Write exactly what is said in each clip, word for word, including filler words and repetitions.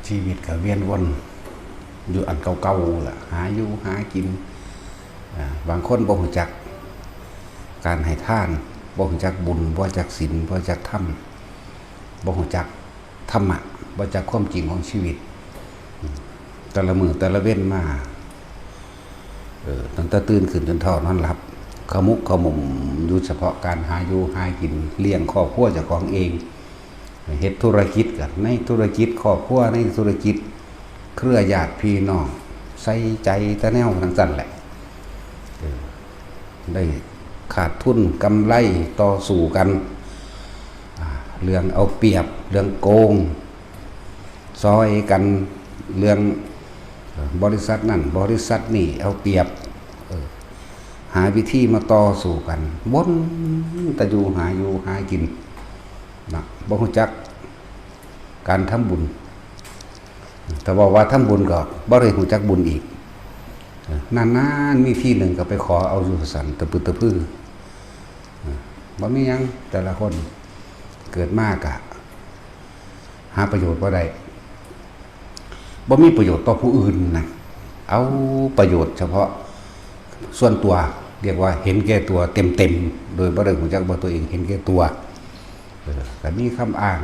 ชีวิตก็เวียนวนอยู่อันเก่าๆล่ะ หาอยู่หากิน อ่า บางคนบ่ฮู้จักการให้ทาน บ่ฮู้จักบุญ บ่จักศีล บ่จักธรรม บ่ฮู้จักธรรมะ บ่จักความจริงของชีวิต แต่ละมื้อแต่ละเว็นมา เออ ตั้งแต่ตื่นขึ้นจนเฒ่านอนหลับ ขมุกขมุมอยู่เฉพาะการหาอยู่หากิน เลี้ยงครอบครัวเจ้าของเอง เฮ็ดธุรกิจกัน ในธุรกิจครอบครัว ในธุรกิจเครือญาติพี่น้อง ใส่ใจแต่แนวจั่งซั้นแหละ เออ ได้ขาดทุนกำไรต่อสู้กัน อ่า เรื่องเอาเปรียบ เรื่องโกง ซอยกัน เรื่อง เอ่อ บริษัทนั่น บริษัทนี่เอาเปรียบ เออ หาวิธีมาต่อสู้กัน วนแต่อยู่หาอยู่หากินนะ บ่ฮู้จักการทำบุญ แต่ว่าว่าทำบุญก็บ่ได้ฮู้จักบุญอีก เออ นานๆ มีทีหนึ่งก็ไปขอเอาอยู่ซั่น ตะปึดตะปือ เออ บ่มีหยัง แต่ละคนเกิดมากะ หาประโยชน์บ่ได้ บ่มีประโยชน์ต่อผู้อื่นนะ เอาประโยชน์เฉพาะส่วนตัว เรียกว่าเห็นแก่ตัวเต็มๆ โดยบ่ได้ฮู้จักว่าตัวเองเห็นแก่ตัว เออ ก็มีคำอ้าง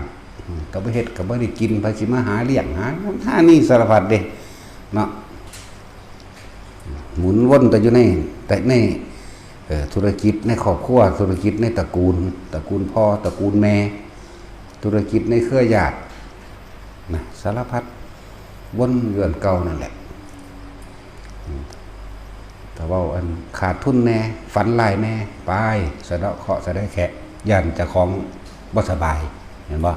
อืม ก็บ่เฮ็ด ก็บ่ได้กิน ไผสิมาหาเลี้ยง หา หานี่สารพัดเด้ เนาะ หมุนวนแต่อยู่ใน แต่ใน เอ่อ ธุรกิจในครอบครัว ธุรกิจในตระกูล ตระกูลพ่อ ตระกูลแม่ ธุรกิจในเครือญาติ นะ สารพัด วนอยู่อันเก่านั่นแหละ อืม แต่ว่าอันขาดทุนแหน่ ฝันร้ายแหน่ ไป สะเดาะเคราะห์สะเดาะแคะ ย้านเจ้าของบ่สบาย เห็นบ่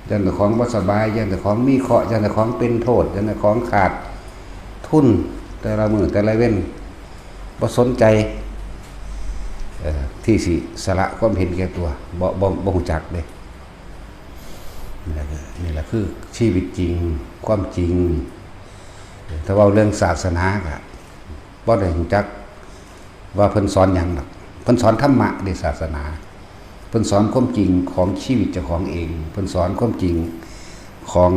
ย้านเจ้าของบ่สบาย ย้านเจ้าของมีเคราะห์ ย้านเจ้าของเป็นโทษ ย้านเจ้าของขาดทุน แต่ละมื้อแต่ละเว็น บ่สนใจ เอ่อ ที่สิสละความเห็นแก่ตัว บ่ บ่ บ่ฮู้จักเด้ นี่แหละคือ นี่แหละคือชีวิตจริง ความจริง ถ้าเว้าเรื่องศาสนาก็บ่ได้ฮู้จักว่าเพิ่นสอนหยังดอก เพิ่นสอนธรรมะเด้ ศาสนา เพิ่นสอนความจริงของชีวิตเจ้าของเอง เพิ่นสอนความจริงของ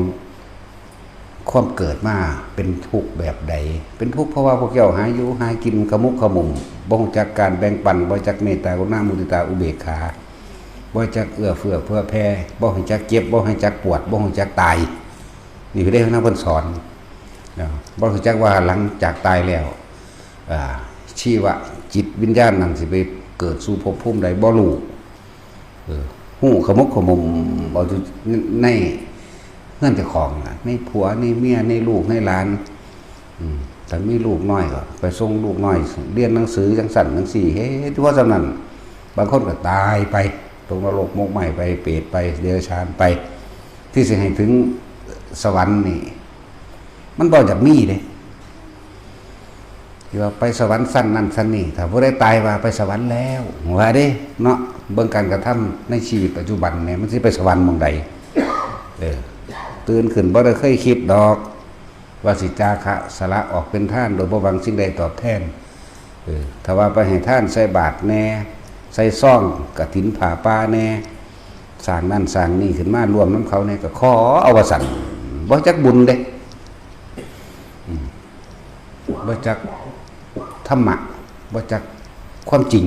ความเกิดมาเป็นทุกข์แบบใด เป็นทุกข์เพราะว่าพวกเจ้าหาอยู่หากินขมุกขมุม บ่ฮู้จักการแบ่งปัน บ่จักเมตตากรุณามุทิตาอุเบกขา บ่จักเอื้อเฟื้อเผื่อแผ่ บ่ฮู้จักเจ็บ บ่ฮู้จักปวด บ่ฮู้จักตาย นี่คือเด้นำเพิ่นสอน นะ บ่ฮู้จักว่าหลังจากตายแล้ว อ่า ชีวะจิตวิญญาณนั่นสิไปเกิดสู่ภพภูมิใดบ่รู้ เออ ฮู้ขมุกขมุมเอาอยู่ในเฮือนเจ้าของน่ะ ในผัว ในเมีย ในลูก ในหลาน อืม ถ้ามีลูกน้อยก็ไปส่งลูกน้อยเรียนหนังสือจั่งซั้นจั่งซี้ เฮ็ดอยู่ว่าส่ำนั้น บางคนก็ตายไป ตกนรกหมกไหม้ไป เปรตไป เดรัจฉานไป ที่สิให้ถึงสวรรค์นี่ มันบ่อยากมีเด้ ที่ว่าไปสวรรค์ชั้นนั้นชั้นนี้ ถ้าผู้ใดตายว่าไปสวรรค์แล้ว ว่าเด้ เนาะ เบิ่งการกระทำในชีวิตปัจจุบันเนี่ย มันสิไปสวรรค์หม่องใด เออ ตื่นขึ้นบ่ได้เคยคิดดอก ว่าสิจาคะสละออกเป็นทานโดยบ่หวังสิ่งใดตอบแทน เออ ถ้าว่าไปให้ทานใส่บาตรแหน่ ใส่ซองกฐินผ้าป่าแหน่ สร้างนั่นสร้างนี่ขึ้นมาร่วมนำเขาแหน่ ก็ขอเอาว่าซั่น บ่จักบุญเด้ อืม บ่จักธรรมะ บ่จักความจริง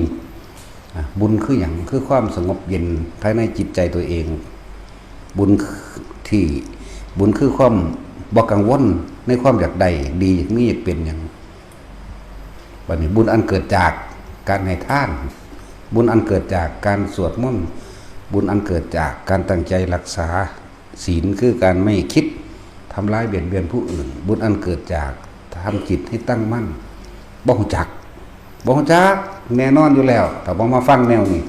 อ่ะ บุญคือหยัง คือความสงบเย็นภายในจิตใจตัวเอง บุญที่ บุญคือความบ่กังวลในความอยากได้ดี อยากมี อยากเป็นหยัง บัดนี้บุญอันเกิดจากการให้ทาน บุญอันเกิดจากการสวดมนต์ บุญอันเกิดจากการตั้งใจรักษาศีล คือการไม่คิดทำร้ายเบียดเบียนผู้อื่น บุญอันเกิดจากทำจิตให้ตั้งมั่น บ่ฮู้จัก บ่ฮู้จัก แน่นอนอยู่แล้ว ถ้าบ่มาฟังแนวนี้